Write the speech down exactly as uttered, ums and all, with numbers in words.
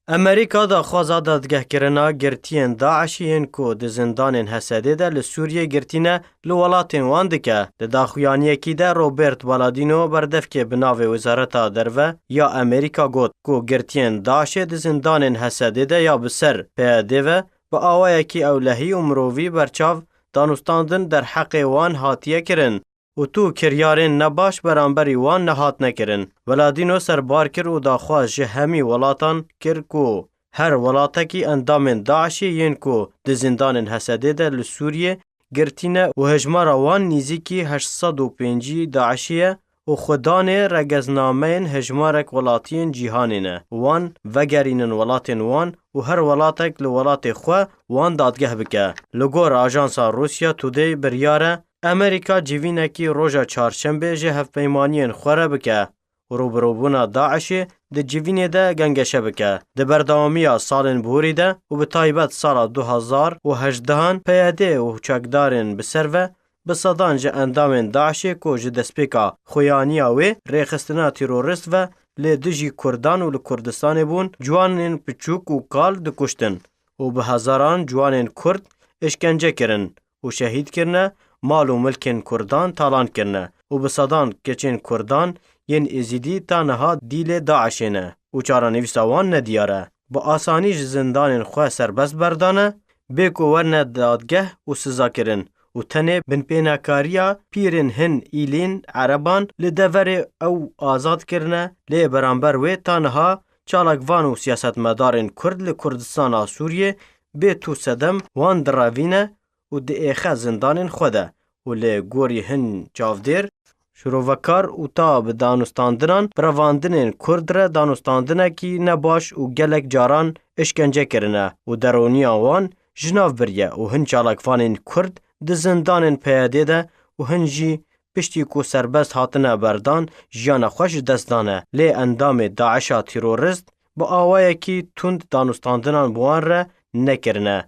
Amerîka daxwaza dadgehkirina girtiyên DAIŞ'î yên ku di zindanên Hesedê de li Sûriyê girtî ne, li welatên wan dike. Di daxuyaniyekî de Robert Paladino, berdevkê bi navê Wezareta Derve ya Amerîka, got ku girtiyên DAIŞ'ê di zindanên Hesedê de ya bi ser P Y D ve bi awayekî ewlehî û mirovî berçav danûstandin derheqê wan hatiye kirin û tu kiryarên nebaş beramberî wan nehatine kirin. Paladino serbar kir û daxwaz ji hemî welatan kir ku her welatekî endamên DAIŞ'ê yên ku di zindanên Hesedê de li Sûriyê girtî ne û hejmara wan nîzîkî heşt sed û pêncî DAIŞ'î ye û xwedanê regeznameyên hejmarek welatiyên cîhanê ne, wan vegerînin welatên wan û her welatek li welatê xwe wan dadgeh bike. Li gor ajansa Rusya Today biryar e Amerîka civînekî roja çarşembê ji hevpeymaniyên xwe re bike û rûbirûbûna DAIŞ'ê di civînê de gengeşe bike. Di berdewamiya salên borî de û bi taybet sala du hezar û hejdehan P Y D û çekdarên bi ser ve bi sedan ji endamên DAIŞ'ê ku ji destpêka xuyaniya wê rêxistina terorist ve li dijî Kurdan û li Kurdistanê bûn, ciwanên piçûk û kal dikuştin û bi hezaran ciwanên Kurd işkence kirin û şehîd kirine, mal û milkên Kurdan talan kirine û bi sedan keçên Kurdan yên Êzîdî ta niha dîlê DAIŞ'ê ne û çarenivîsa wan nediyar e. Bi asanî ji zindanên xwe serbest berdane, bê ku werne dadgeh û siza kirin û tenê binpênekariya pîrên hin îlên ereban li deverê ew azad kirine, lê beramber wê ta niha çalakvan û siyasetmedarên Kurd li Kurdistana Sûriyê bê tu sedem wan direvîne û diêxe zindanên xwe de û li gorî hin çavdêr, şirovekar û ta bi danûstandinan bi revandinên Kurd re danûstandinekî nebaş û gelek caran işkence kirine û deroniya wan ji nav biriye û hin çalakvanên Kurd di zindanên P Y D de û hin jî piştî ku serbest hatine berdan jiyana xwe ji dest dane. Lê endamê DAIŞ'a terorist bi awayekî tund danûstandinan bi wan re nekirine.